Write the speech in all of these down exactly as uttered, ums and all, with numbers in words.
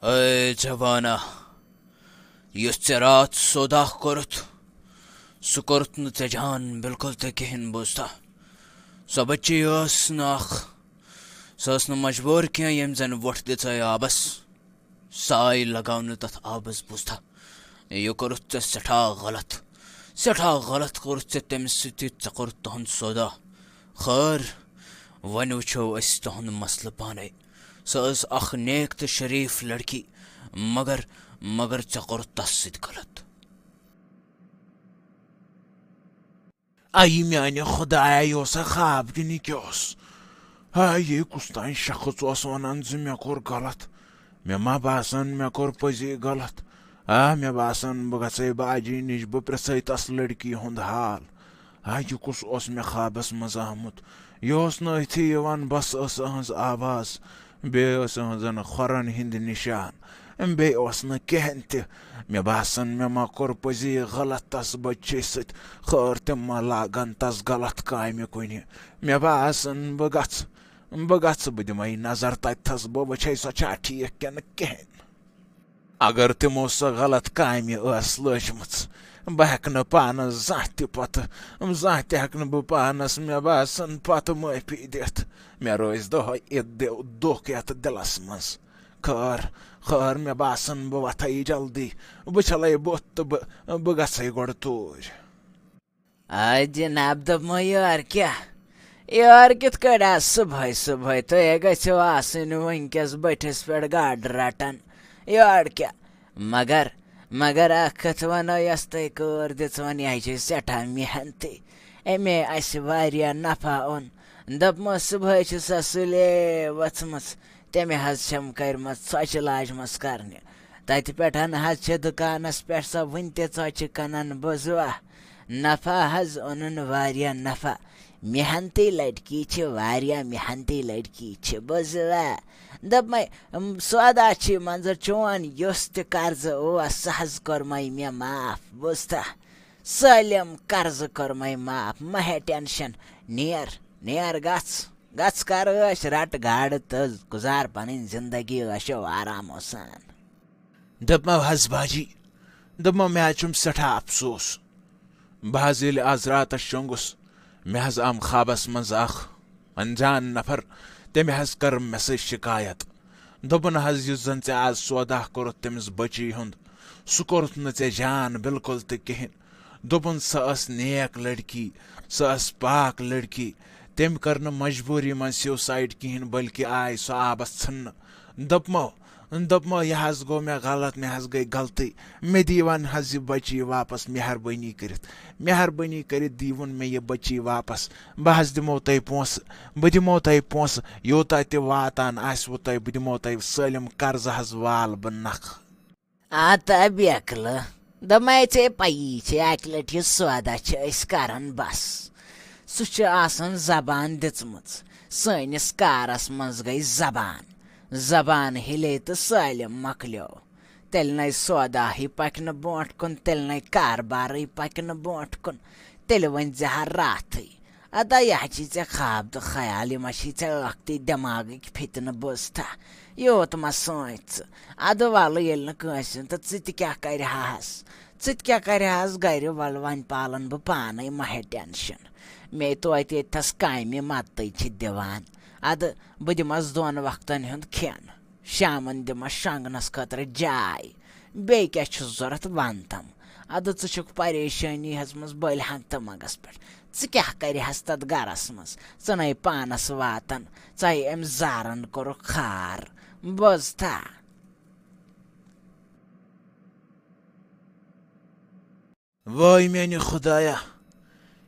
A جوانا، یُس ژےٚ راتھ سودا کوٚرُتھ، سُہ کوٚرُتھ نہٕ ژےٚ جان بِلکُل تہِ کِہیٖنۍ، بوٗزتھا؟ سۄ بٔچی ٲس نہٕ اکھ، سۄ ٲس نہٕ مجبوٗر کینٛہہ ییٚمۍ زَن وۄٹھ دِژے آبَس۔ سۄ آیہِ لگاونہٕ تَتھ آبَس، بوٗزتھا؟ یہِ کوٚرُتھ ژےٚ سٮ۪ٹھاہ غلط، سٮ۪ٹھاہ غلط کوٚرُتھ ژےٚ تٔمِس سۭتۍ، ژےٚ کوٚرُتھ تُہُنٛد سودا۔ خٲر، وۄنۍ وٕچھو أسۍ تُہُنٛد مسلہٕ پانَے۔ سۄ ٲس اکھ نیک تہٕ شریٖف لڑکی، مگر، مگر ژےٚ کوٚرُتھ تس سۭتۍ غلط۔ اَیہِ میانہِ خۄدایا، یہِ اوسا خواب کِنہٕ یہِ کیٛاہ اوس؟ ہاے، یہِ کُس تام شخص اوس وَنان زِ مےٚ کوٚر غلط۔ مےٚ ما باسان مےٚ کوٚر پٔزی غلط؟ آ، مےٚ باسان بہٕ گژھے باجی نِش، بہٕ پرٛژھے تس لڑکی ہُنٛد حال۔ ہا، یہِ کُس اوس مےٚ خوابس منٛز آمُت؟ یہِ اوس نہٕ أتھی یِوان، بس ٲس أہنٛز آواز، بیٚیہِ ٲس أہنٛزن کھۄرن ہٕنٛدۍ نِشان، بیٚیہِ اوس نہٕ کِہیٖنۍ تہِ۔ مےٚ باسان، مےٚ ما کوٚر پٔزی غلط تس بچی سۭتۍ؟ خٲر، تِم ما لاگن تس غلط کامہِ کُنہِ؟ مےٚ باسان، بہٕ گژھٕ، بہٕ گژھٕ، بہٕ دِمے نظر تتہِ تھس، بہٕ وٕچھے سۄ چھا ٹھیٖک کِنہٕ کِہیٖنۍ۔ اگر تِمو سۄ غلط کامہِ ٲس لٲجمٕژ، بہٕ ہٮ۪کہٕ نہٕ پانس زانٛہہ تہِ پتہٕ، زانٛہہ تہِ ہٮ۪کہٕ نہٕ بہٕ پانس، مےٚ باسان، پتہٕ معٲفی دِتھ۔ مےٚ روزِ دۄہے یہِ دِ-، دُکھ یتھ دِلس منٛز۔ خٲر، خٲر، مےٚ باسان، بہٕ وۄتھے جلدی۔ بہٕ چھلے بُتھ تہٕ بہٕ، بہٕ گژھے گۄڈٕ توٗرۍ۔ آ جناب، دوٚپمو یورٕ کیٛاہ؟ یورٕ کِتھ کٲٹھۍ آ صُبحٲے صُبحٲے؟ تُہۍ ہے گٔژھِو آسٕنۍ وٕنکٮ۪س بٔٹھِس پٮ۪ٹھ گاڈٕ رٹان۔ یورٕ کیٛاہ؟ مگر، مگر اکھ کتھ ونو، یۄس تۄہہِ کٲر دِژ وۄنۍ، یہِ ہے چھِ سٮ۪ٹھاہ محنتی۔ أمۍ ہے اسہِ واریاہ نفع اوٚن۔ دوٚپمو صُبحٲے چھِ سۄ سُلے ؤژھمٕژ، تٔمۍ حظ چھَم کٔرمٕژ ژۄچہِ لاجمَژ کرنہِ۔ تَتہِ پٮ۪ٹھ حظ چھِ دُکانَس پٮ۪ٹھ سۄ وٕنہِ تہِ ژۄچہِ کٕنان، بوٗزوا؟ نفع حظ اوٚنُن واریاہ نفع۔ محنتی لڑکی چھِ، واریاہ محنتی لڑکی چھِ، بوٗزوا؟ دوٚپمَے، أم، سودا چھِ منٛزٕ چون یُس تہِ قرضہٕ اوس، سُہ حظ کوٚرمَے مےٚ معاف، بوٗزتھا؟ سٲلِم قرضہٕ کوٚرمَے معاف، مہ ہےٚ ٹٮ۪نشن۔ نیر، نیر گژھ، گژھ کر عٲش، رٹ گاڈٕ تہٕ گُزار پنٕنۍ زندگی عٲشو آرامو سان۔ دوٚپمو حظ باجی، دوٚپمو مےٚ حظ چھُم سٮ۪ٹھاہ افسوس۔ بہٕ حظ ییٚلہِ آز راتس شۄنٛگُس، مےٚ حظ آم خوابس منٛز اکھ انجان نفر، تٔمۍ حظ کٔرٕم مےٚ سۭتۍ شکایت۔ دوٚپُن حظ، یُس زن ژےٚ آز سودا کوٚرُتھ تٔمِس بٔچی ہُنٛد، سُہ کوٚرُتھ نہٕ ژےٚ جان بِلکُل تہِ کِہیٖنۍ۔ دوٚپُن، سۄ ٲس نیک لڑکی، سۄ ٲس پاک لڑکی۔ تٔمۍ کٔر نہٕ مجبوٗری منٛز سیوسایڈ کِہیٖنۍ، بلکہِ آے سۄ آبس ژھٕننہٕ۔ دوٚپمو، دوٚپمو، یہِ حظ گوٚو مےٚ غلط، مےٚ حظ گٔے غلطی۔ مےٚ دِیٖوَن حظ یہِ بٔچی واپس، مہربٲنی کٔرِتھ۔ مہربٲنی کٔرِتھ دِیٖوُن مےٚ یہِ بٔچی واپس۔ بہٕ حظ دِمو تۄہہِ پونٛسہٕ، بہٕ دِمو تۄہہِ پونٛسہٕ، یوٗتاہ تہِ واتان آسِوٕ تۄہہِ، بہٕ دِمو تۄہہِ سٲلِم قرضہٕ حظ وال بہٕ نکھٕ۔ آ تہٕ بیکلہٕ، دوٚپمَے ژےٚ پَیی چھے، اَکہِ لَٹہِ یہِ سودا چھِ أسۍ کَران بَس۔ سُہ چھُ آسان زبان دِژمٕژ، سٲنِس کارَس منٛز گٔے زبان۔ زبان ہِلے تہٕ سٲلِم مۄکلیو۔ تیٚلہِ نَے سوداہٕے پَکہِ نہٕ برونٛٹھ کُن، تیٚلہِ نَے کاربارٕے پَکہِ نہٕ برونٛٹھ کُن، تیٚلہِ ؤنۍ زِ ہا راتھٕے۔ ادا یہِ ہا چھِ ژےٚ خواب تہٕ خیال، یِم ہا چھی ژےٚ ٲکھتی دٮ۪ماغٕکۍ فِتنہٕ بوٗزتھا۔ یوٗت ما سونٛچ ژٕ؟ ادٕ وَلہٕ ییٚلہِ نہٕ کٲنٛسہِ ہُنٛد تہٕ ژٕ تہِ کیٛاہ کَرِہَس؟ ژٕ تہِ کیٛاہ کَرِہَس گَرِ؟ وَلہٕ وۄنۍ پالَن بہٕ پانَے، مہ ہے ٹٮ۪نشَن۔ مے توتہِ ییٚتہِ تھَس کامہِ مَدتٕے چھِ دِوان۔ اَدٕ بہٕ دِمَس دۄن وقتَن ہُنٛد کھٮ۪ن۔ شامَن دِمَس شۄنٛگنَس خٲطرٕ جاے۔ بیٚیہِ کیٛاہ چھُس ضوٚرَتھ وَن تَم۔ اَدٕ ژٕ چھُکھ پریشٲنی ہٮ۪ژمٕژ بٔلۍ ہنٛگتہٕ منٛگَس پٮ۪ٹھ۔ ژٕ کیٛاہ کَرِہَس تَتھ گَرَس منٛز؟ ژٕ نَے پانَس واتان، ژَے أمۍ زارَن کوٚرُکھ خار۔ بوزتھا؟ وٲے میانہِ خۄدایا،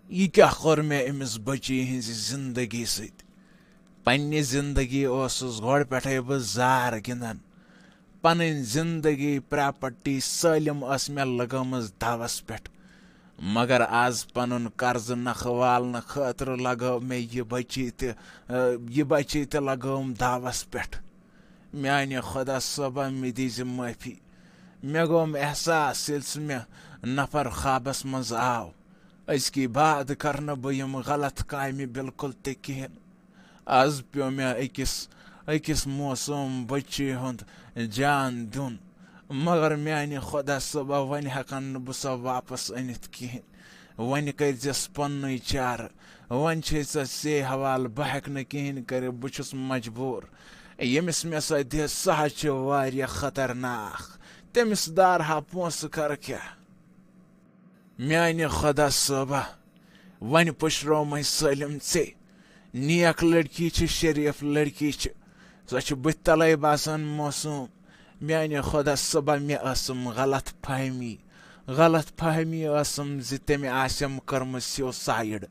یہِ کیٛاہ کوٚر مےٚ أمِس بٔچی ہٕنٛزِ زِندگی سۭتۍ؟ پننہِ زِندگی اوسُس گۄڈٕ پٮ۪ٹھَے بہٕ زار گِنٛدان۔ پنٕنۍ زِندگی، پراپرٹی سٲلِم ٲس مےٚ لگٲمٕژ داوَس پٮ۪ٹھ۔ مگر آز پنُن قرضہٕ نکھٕ والنہٕ خٲطرٕ لگٲو مےٚ یہِ بٔچی تہِ، یہِ بٔچی تہِ لگٲوٕم داوَس پٮ۪ٹھ۔ میانہِ خۄدا صٲبہ، مےٚ دیٖزِ معٲفی۔ مےٚ گوٚوم احساس، ییٚلہِ سُہ مےٚ نفر خوابس منٛز آو۔ أزکی بعد کرٕ نہٕ بہٕ یِم غلط کامہِ بالکل تہِ کِہیٖنۍ۔ از پیوٚو مےٚ أکِس أکِس معصوٗم بٔچی ہُنٛد جان دیُن، مگر میانہِ خۄدا صٲبا، وۄنۍ ہٮ۪کن نہٕ بہٕ سۄ واپس أنِتھ کِہیٖنۍ۔ وۄنۍ کٔرۍزٮ۪س پننُے چارٕ۔ وۄنۍ چھے ژےٚ سے حوالہٕ، بہٕ ہٮ۪کہٕ نہٕ کِہیٖنۍ کٔرِتھ، بہٕ چھُس مجبوٗر۔ ییٚمِس مےٚ سۄ دِژ، سۄ حظ چھِ واریاہ خطرناک۔ تٔمِس دارہا پونٛسہٕ، کَرٕ کیٛاہ؟ میانہِ خۄدا صٲبا، وۄنۍ پُشرٲومَے سٲلِم ژے۔ نیک لڑکی چھِ، شریف لڑکی چھِ، سۄ چھِ بٕتھِ تلے باسان معصوٗم۔ میانہِ خۄدا صٲبا، مےٚ ٲسٕم غلط فہمی، غلط فہمی ٲسٕم زِ تٔمۍ آسٮ۪م کٔرمٕژ suicide۔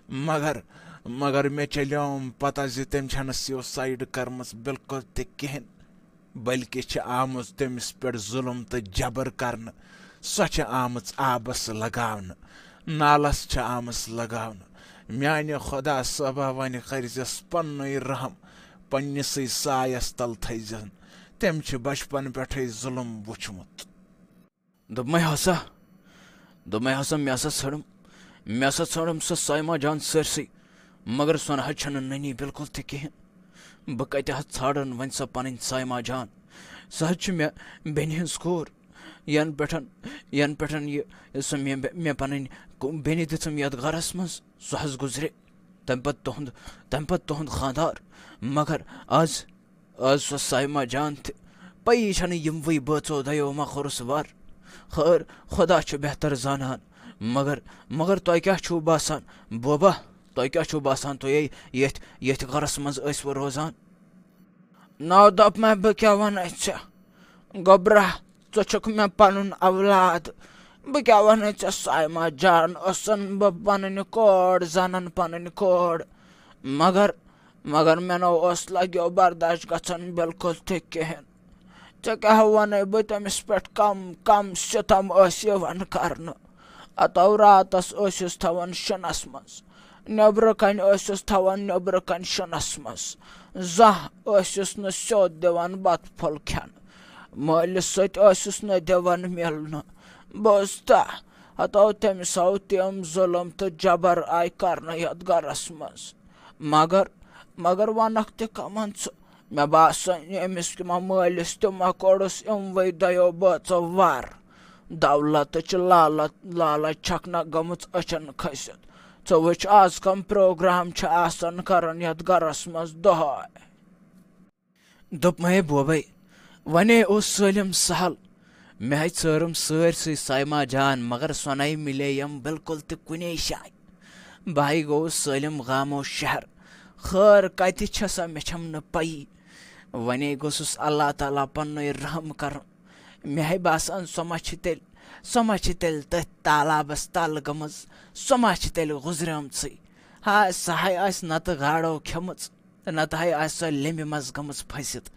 مگر، مگر مےٚ چلیوم پتہ زِ تٔمۍ چھنہٕ suicide کٔرمٕژ بالکل تہِ کِہیٖنۍ۔ بلکہِ چھِ آمٕژ تٔمِس پٮ۪ٹھ ظُلم تہٕ جبر کرنہٕ۔ سۄ چھِ آمٕژ آبس لگاونہٕ، نالس چھِ آمٕژ لگاونہٕ۔ میانہِ خۄدا صٲبا، وۄنۍ کٔرۍزٮ۪س پننُے رحم، پننِسٕے سایس تل تھٲیزٮ۪ن۔ تٔمۍ چھِ بچپن پٮ۪ٹھے ظُلم وُچھمُت۔ دوٚپمَے ہسا، دوٚپمَے ہسا، مےٚ ہسا ژھٲنڈٕم، مےٚ ہسا ژھٲنڈٕم سۄ سایما جان سٲرسٕے، مگر سۄ نہ حظ چھَنہٕ نٔنی بِلکُل تہِ کِہیٖنۍ۔ بہٕ کَتہِ حظ ژھانڈَن وۄنۍ سۄ پَنٕنۍ سایما جان؟ سۄ حظ چھِ مےٚ بیٚنہِ ہٕنٛز کوٗر، یَنہٕ پٮ۪ٹھ، یَنہٕ پٮ۪ٹھ یہِ، سۄ مےٚ، مےٚ پَنٕنۍ کو-، بیٚنہِ دِژٕم یَتھ گَرَس منٛز، سۄ حظ گُزرے۔ تَمہِ پَتہٕ تُہُنٛد، تَمہِ پَتہٕ تُہُنٛد خانٛدار۔ مگر آز، آز سۄ سایما جان تہِ۔ پَیی چھَنہٕ یِموٕے بٲژو دۄیو ما کوٚرُس وَر۔ خٲر، خۄدا چھُ بہتر زانان۔ مگر، مگر تۄہہِ کیٛاہ چھُو باسان، بوبا؟ تۄہہِ کیٛاہ چھُو باسان، تُہۍ یے ییٚتھۍ، ییٚتھۍ گَرَس منٛز ٲسوٕ روزان؟ ناو دوٚپ مےٚ، بہٕ کیٛاہ وَنَے ژےٚ؟ گوٚبرا، ژٕ چھُکھ مےٚ پَنُن اولاد۔ بہٕ کیٛاہ وَنَے ژےٚ، سایما جان ٲسَن بہٕ پَنٕنۍ کورِ زانان، پَنٕنۍ کورِ۔ مگر، مگر مےٚ نہ اوس لَگیو برداش گژھان بِلکُل تہِ کِہیٖنۍ۔ ژےٚ کیٛاہ وَنَے بہٕ، تٔمِس پٮ۪ٹھ کَم، کَم سِتَم ٲسۍ یِوان کرنہٕ۔ اَتو راتَس ٲسِس تھاوان شِنَس منٛز۔ نیٚبرٕ کَنہِ ٲسِس تھاوان نیٚبرٕ کَنہِ شِنَس منٛز۔ زانٛہہ ٲسِس نہٕ سیوٚد دِوان بَتہٕ پھوٚل کھٮ۪نہٕ۔ مٲلِس سۭتۍ ٲسِس نہٕ دِوان مِلنہٕ۔ بوزتھا، ہتو تٔمِس آو تِم ظُلم تہٕ جبر آیہِ کرنہٕ یَتھ گَرَس منٛز۔ مگر، مگر وَنَکھ تہِ کَمَن ژٕ؟ مےٚ باسان، أمِس تہِ ما مٲلِس تہِ ما کوٚڑُس یِموٕے دۄیو بٲژو وَر۔ دولتٕچ لالت، لالچ چھکھ نہ گٔمٕژ أچھن کھٔسِتھ؟ ژٕ وٕچھ، آز کم پروگرام چھِ آسان کران یتھ گرس منٛز دۄہے۔ دوٚپمَے بوبے، ونے اوس سٲلِم سہل۔ مےٚ ہے ژٲرٕم سٲرسٕے سایما جان، مگر سۄنَے مِلے یِم بالکل تہِ کُنے جایہِ۔ بہٕ ہے گوٚوُس سٲلِم گامو شہر۔ خٲر کتہِ چھےٚ سۄ، مےٚ چھَم نہٕ پَیی۔ ونے گوٚژھُس اللہ تعالیٰ پننُے رحم کرُن۔ مےٚ ہے باسان، سۄ ما چھِ تیٚلہِ، سۄ ما چھِ تیٚلہِ تٔتھۍ تالابس تل گٔمٕژ، سۄ ما چھِ تیٚلہِ گُزریمژٕے۔ ہاے، سۄ ہے آسہِ نتہٕ گاڈو کھیٚمٕژ، تہٕ نتہٕ ہے آسہِ سۄ لیٚمبہِ منٛز گٔمٕژ پھٔسِتھ۔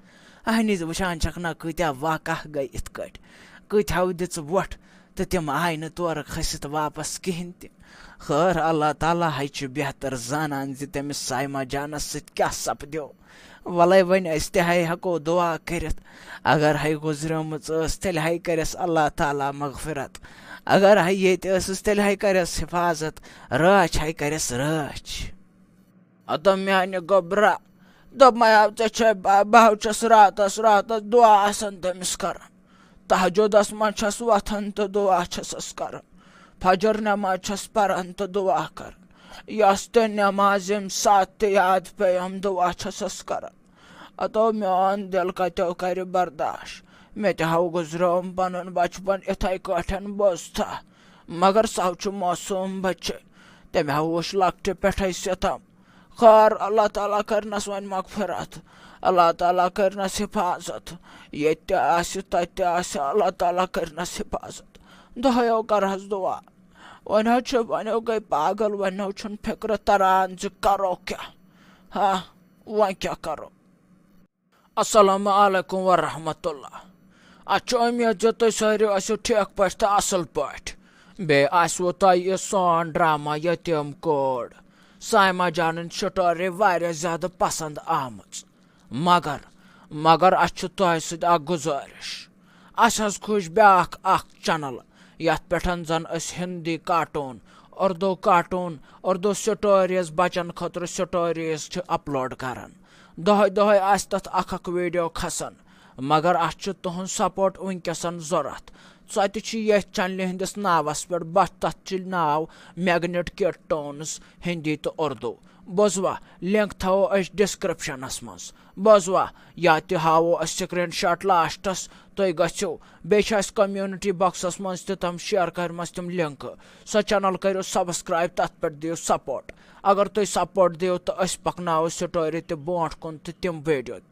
اہنہِ وٕچھان چھکھ نا، کۭتیاہ واقعہ گٔے یِتھ کٲٹھۍ، کۭتیاہو دِژ وۄٹھ، تہٕ تِم آے نہٕ تورٕ کھٔسِتھ واپس کِہیٖنۍ تہِ۔ خٲر، اللہ تعالیٰ ہے چھُ بہتر زانان زِ تٔمِس سایما جانس سۭتۍ کیٛاہ سپدیو۔ وَلَے وۄنۍ أسۍ تہِ ہے ہٮ۪کو دُعا کٔرِتھ۔ اگر ہے گُزریمٕژ ٲس، تیٚلہِ ہے کَرٮ۪س اللہ تعالیٰ مغفرت۔ اگر ہے ییٚتہِ ٲسٕس، تیٚلہِ ہے کَرٮ۪س حفاظت۔ رٲچھ ہے کَرٮ۪س رٲچھ۔ ہتو میانہِ گوٚبرا، دوٚپمَے ہا ژےٚ چھے، بہٕ، بہٕ ہا چھَس راتَس، راتَس دُعا آسان تٔمِس کَران۔ تہجدس منٛز چھَس وۄتھان تہٕ دُعا چھَسَس کَران۔ فجر نٮ۪ماز چھَس پَران تہٕ دُعا کَران۔ یۄس تہِ نٮ۪ماز ییٚمہِ ساتہٕ تہِ یاد پیٚیَم، دُعا چھَسَس کَران۔ ہتو میون دِل کتیو کرِ برداش۔ مےٚ تہِ ہاو گُزریوم پنُن بچپن اِتھے کٲٹھۍ، بوزتھا۔ مگر سُہ ہاو چھُ معصوم بچہِ۔ تٔمۍ ہاو وُچھ لۄکٹہِ پٮ۪ٹھے ستم۔ خٲر، اللہ تعالیٰ کرنس وۄنۍ مغفرت۔ اللہ تعالیٰ کرنس حفاظت۔ ییٚتہِ تہِ آسہِ، تتہِ تہِ آسہِ، اللہ تعالیٰ کرنس حفاظت۔ دۄہے کرہس دُعا۔ وۄنۍ حظ چھُ، وۄنۍ حظ گٔے پاگل، وۄنۍ حظ چھُنہٕ فکرٕ تران زِ کرو کیٛاہ۔ ہا، وۄنۍ کیٛاہ کرو؟ السلام علیکم ورحمۃ اللہ۔ اَسہِ چھُ اُمید زِ تُہۍ سٲری ٲسِو ٹھیٖک پٲٹھۍ تہٕ اَصٕل پٲٹھۍ۔ بیٚیہِ آسِوٕ تۄہہِ یہِ سون ڈرامہ یتیٖم کوٗر سایمہ جانٕنۍ سٹوری واریاہ زیادٕ پسنٛد آمٕژ۔ مگر، مگر اَسہِ چھُ تۄہہِ سۭتۍ اکھ گُزٲرِش۔ اَسہِ حظ کھوٗج بیٛاکھ اکھ چینل، یتھ پٮ۪ٹھ زن أسۍ Hindi cartoon, Urdu cartoon, Urdu stories, بچن خٲطرٕ سٹوریز چھِ اپلوڈ کران۔ دۄہے دۄہے آسہِ تتھ اکھ اکھ ویڈیو کھسان، مگر اتھ چھُ تُہنٛد سپورٹ وٕنکیٚسن ضروٗرت۔ سۄ تہِ چھِ یتھ چینلہِ ہٕنٛدِس ناوس پٮ۪ٹھ، بس تتھ چھُ ناو میگنیٹ کیٹ ٹونز ہندی تہٕ اردو۔ بوزوا، لنک تھاوو أسۍ ڈسکرپشنس منٛز۔ بوزوا، یا تہِ ہاوو أسۍ سکرین شاٹ لاسٹس، تُہۍ گٔژھِو۔ بیٚیہِ چھِ اَسہِ کمیونٹی باکسس منٛز تہِ تِم شیئر کٔرمٕژ تِم لنکہٕ۔ سۄ چینل کٔرِو سبسکرائب، تتھ پٮ۪ٹھ دِیِو سپورٹ۔ اگر تُہۍ سپورٹ دِیِو تہٕ أسۍ پکناوو سٹوری تہِ برونٛٹھ کُن تہٕ تِم ویڈیو تہِ۔